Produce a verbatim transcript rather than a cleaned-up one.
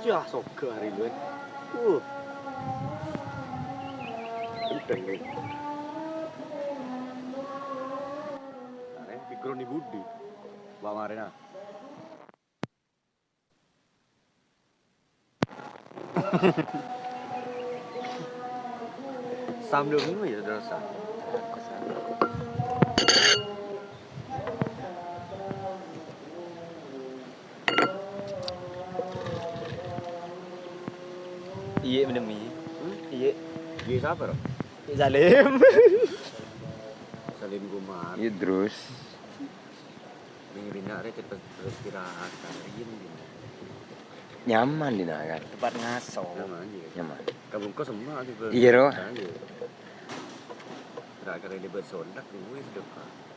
Yah, soga arè lu, eh. Uh. Gendheng, eh. Arè, background è budi. Wa' marèna. Sambil minum ya, terus. Iyâ, minum iyâ. Hmm? Iyâ. Iyâ, sapa, Ro? Iyâ, Salim. Salim Gumar. Iyâ, terus. Neng rèna rè cepet istirahat, kan? Riyen gini. Nyaman dina, kan? Tempat ngaso. Nyaman, iya. Nyaman. Kabungkus semua juga. Iya, Ro. Nah, iya. Terakhir ini bersolat, gue sedekah.